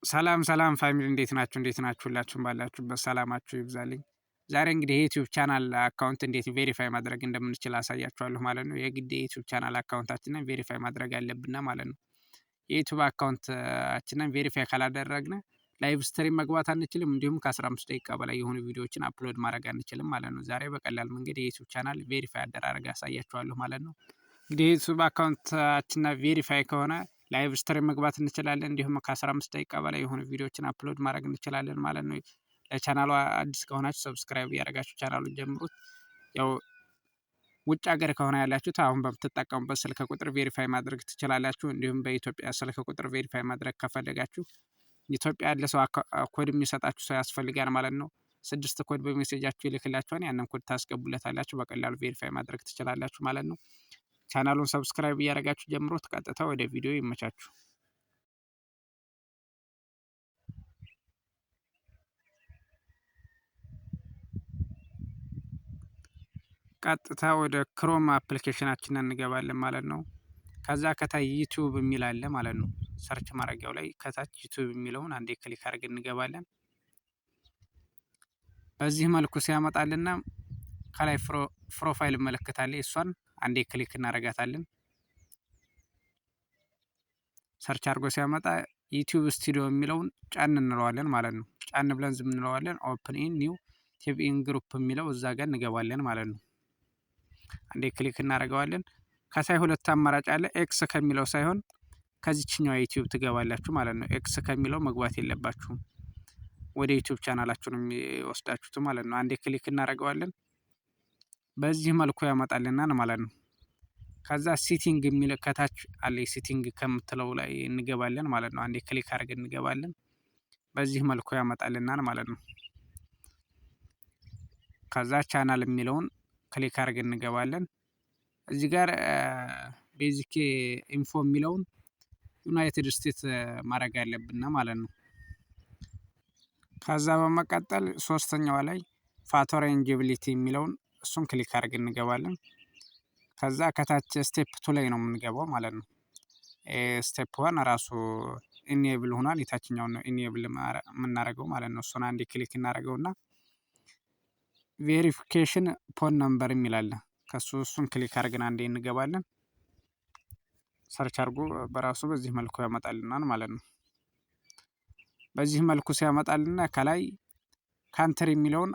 ሰላም ሰላም family፣ እንዴት ናችሁ? እንዴት ናችሁ? ሁላችሁም ባላችሁበት ሰላማችሁ ይብዛልኝ። ዛሬ እንግዲህ የ YouTube channel account እንዴት verify ማድረግ እንደምንችል አሳያችኋለሁ ማለት ነው። የግድ የ YouTube channel account ኣችንን verify ማድረግ አለብን ማለት ነው። የ YouTube account ኣችንን verify ካላደረግን live stream መግባት አንችልም። እንዲሁም ከ15 ደቂቃ በላይ የሆኑ ቪዲዮዎችን upload ማድረግ አንችልም ማለት ነው። ዛሬ በቀላል መንገድ የ YouTube channel verify አደራረግ አሳያችኋለሁ ማለት ነው። እንግዲህ የ YouTube account ኣችን verify ከሆነ live stream መግባት እንችላለን። እንዲሁም ከ15 ደቂቃ በላይ የሆኑ ቪዲዮዎችን upload ማድረግ እንችላለን ማለት ነው። ለቻናሉ አዲስ ከሆናችሁ subscribe እያደረጋችሁ ቻናሉን ጀምሩት። ያው ውጭ ሀገር ከሆነ ያላችሁት አሁን በምትጠቀሙበት ስልክ ቁጥር verify ማድረግ ትችላላችሁ። እንዲሁም በኢትዮጵያ ስልክ ቁጥር verify ማድረግ ከፈለጋችሁ ኢትዮጵያ ያለ ሰው ኮድ የሚሰጣችሁ ሰው ያስፈልጋል ማለት ነው። ስድስት ኮድ በ message ኣችሁ ይልክላችኋል። ያንን ኮድ ታስገቡለታላችሁ። በቀላሉ verify ማድረግ ትችላላችሁ ማለት ነው። ቻናሉን subscribe እያደረጋችሁ ጀምሩት። ቀጥታ ወደ ቪዲዮ ይመቻችሁ። ቀጥታ ወደ Chrome application ኣችን እንገባለን ማለት ነው። ከዛ ከታች YouTube የሚል አለ ማለት ነው። Search ማድረጊያው ላይ ከታች YouTube የሚለውን አንዴ click አድርገን እንገባለን። በዚህ መልኩ ሲያመጣልና ከላይ profile ምልክት አለ። እሷን አንዴ click እናደርጋታለን። Search አድርጎ ሲያመጣ YouTube Studio የሚለውን ጫን እንለዋለን ማለት ነው። ጫን ብለን ዝም እንለዋለን። Open in new tab in group የሚለው እዛ ጋር እንገባለን ማለት ነው። አንዴ click እናደርገዋለን። ከሳይ ሁለት አማራጭ አለ። X ከሚለው ሳይሆን ከዚችኛዋ YouTube ትገባላችሁ ማለት ነው። X ከሚለው መግባት የለባችሁም። ወደ YouTube channel ኣችሁ ነው የሚወስዳችሁት ማለት ነው። አንዴ click እናደርገዋለን። በዚህ መልኩ ያመጣልናል ማለት ነው። ከዛ setting የሚል ከታች አለ። Setting ከምትለው ላይ እንገባለን ማለት ነው። አንዴ click አድርገን እንገባለን። በዚህ መልኩ ያመጣልናል ማለት ነው። ከዛ ቻናል የሚለውን click አድርገን እንገባለን። እዚህ ጋር basic info የሚለውን United States ማድረግ አለብን ማለት ነው። ከዛ በመቀጠል ሶስተኛዋ ላይ feature eligibility የሚለውን እሱን click አድርገን እንገባለን። ከዛ ከታች step two ላይ ነው የምንገባው ማለት ነው። Step one ራሱ enable ሆኗል። የታችኛውን ነው enable የምናደርገው ማለት ነው። እሱን አንዴ click እናደርገውና verification phone number የሚል አለ። ከሱ እሱን click አድርገን አንዴ እንገባለን። Search አድርጎ በራሱ በዚህ መልኩ ያመጣልናል ማለት ነው። በዚህ መልኩ ሲያመጣልና ከላይ country የሚለውን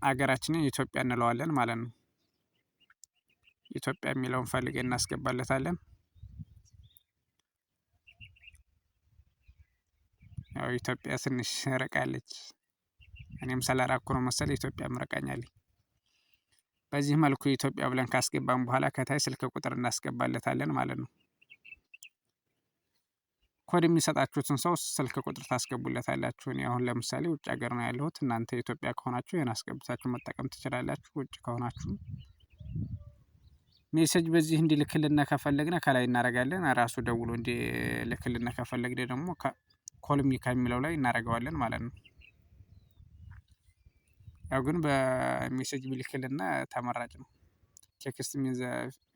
አገራችንን ኢትዮጵያ እንለዋለን ማለት ነው። ኢትዮጵያ የሚለውን ፈልገን እናስገባለታለን። ያው ኢትዮጵያ ትንሽ ርቃለች። እኔም ስለራኩ ነው መሰል ኢትዮጵያ ርቃኛለች። በዚህ መልኩ ኢትዮጵያ ብለን ካስገባን በኋላ ከታች ስልክ ቁጥር እናስገባለታለን ማለት ነው። ኮድ የሚሰጣችሁትን ሰው ስልክ ቁጥር ታስገቡለታላችሁ። እኔ አሁን ለምሳሌ ውጭ ሀገር ነው ያለሁት። እናንተ ኢትዮጵያ ከሆናችሁ ይህን አስገብታችሁ መጠቀም ትችላላችሁ። ውጭ ከሆናችሁ message በዚህ እንዲልክልን ከፈለግን ከላይ እናደርጋለን። ራሱ ደውሎ እንዲልክልን ከፈለግን ደግሞ call me ከሚለው ላይ እናደርገዋለን ማለት ነው። ያው ግን በ message ቢልክልና ተመራጭ ነው። Text me the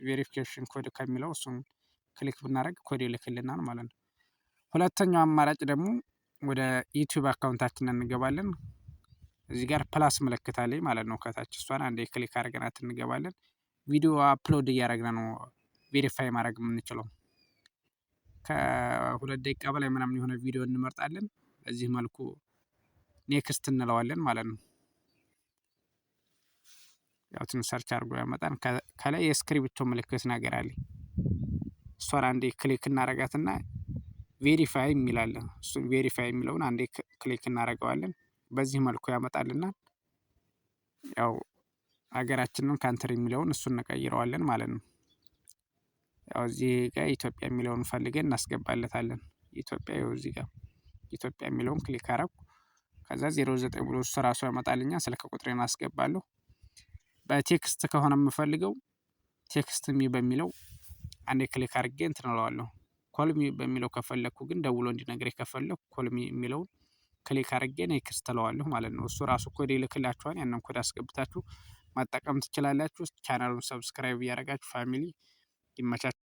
verification code ከሚለው እሱን click ብናደርግ ኮድ ይልክልናል ማለት ነው። ሁለተኛው አማራጭ ደግሞ ወደ YouTube account ኣችን እንገባለን። እዚህ ጋር plus ምልክት አለኝ ማለት ነው። ከታች እሷን አንዴ click አድርገናት እንገባለን። ቪዲዮ upload እያደረግን ነው verify ማድረግ የምንችለው። ከ2 ደቂቃ በላይ ምናምን የሆነ ቪዲዮ እንመርጣለን። በዚህ መልኩ next እንለዋለን ማለት ነው። ያው ትንሽ search አድርጎ ያመጣን። ከላይ የስክሪብቶ ምልክት ነገር አለ። እሷን አንዴ click እናረጋትና verify የሚል አለ። እሱን verify የሚለውን አንዴ click እናደርገዋለን። በዚህ መልኩ ያመጣልናል። ያው ሀገራችንን country የሚለውን እሱን እንቀይረዋለን ማለት ነው። ያው እዚህ ጋር ኢትዮጵያ የሚለውን ፈልገን እናስገባለታለን። ኢትዮጵያ ይኸው እዚህ ጋር ኢትዮጵያ የሚለውን click አረኩ። ከዛ 09 ብሎ እሱ ራሱ ያመጣልኛል። ስልክ ቁጥሬን አስገባለሁ። በ text ከሆነ የምፈልገው text me በሚለው አንዴ click አድርጌ እንትን እለዋለሁ። Call me በሚለው ከፈለግኩ ግን ደውሎ እንዲነግረኝ ከፈለኩ call me የሚለውን click አድርጌ next እለዋለሁ ማለት ነው። እሱ ራሱ ኮድ ይልክላችኋል። ያንን ኮድ አስገብታችሁ መጠቀም ትችላላችሁ። ቻናሉን subscribe እያደረጋችሁ family ይመቻችሁ።